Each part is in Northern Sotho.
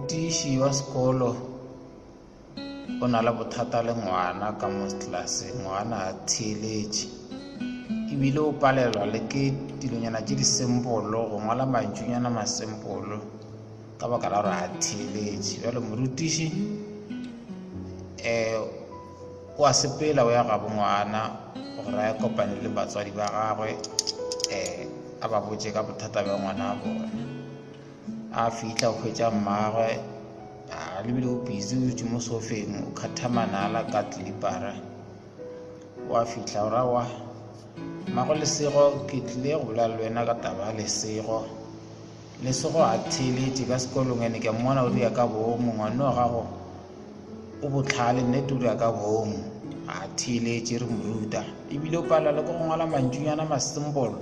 Morutiši wa sekolo o na le bothata le ngwana ka mo tlelaseng, ngwana a theeletše ebile o palelwa le ke dilonyana tše di simple go ngwala mantšunyana masimple ka baka la gore a theeletše. Bjale morutiši um o a sepela o ya gabo ngwana gore a kopane le batswadi ba gagwe um a ba botše ka bothata bja ngwana wa bona. A fihla o hwetša mmagwe a lebile o busy o dutše mo sofeng o kgatha manala ka tlelipara. Wa fihla o ra wa mmago Lesego, ke tlile go bolela le wena ka taba ya Lesego. Lesego a theeletše ka sekolong ene ke a mmona o dira ka boomo, ngwana wa gago o bohlale nnete o dira ka boomo, a theeletše re mo ruta ebile o palelwa le ke go ngwala mantšunyana masymbol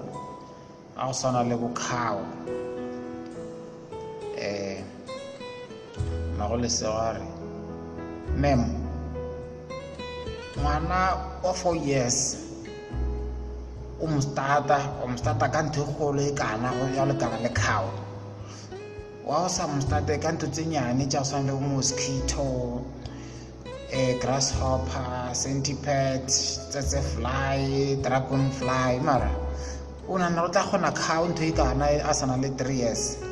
a go swana le bokhao. Um mmago Lesego a re ma'am, ngwana wa 4 years o mo starta, o mo starta ka ntho e kgolo e kana go ya lekana le cow, wa o sa mo starte ka ntho tse nyane tša go swana le bo mosquito, grasshopper, centipede, tsetse fly, dragon fly, mara o nagana o tla kgona cow ntho e kana a sa na le 3 years.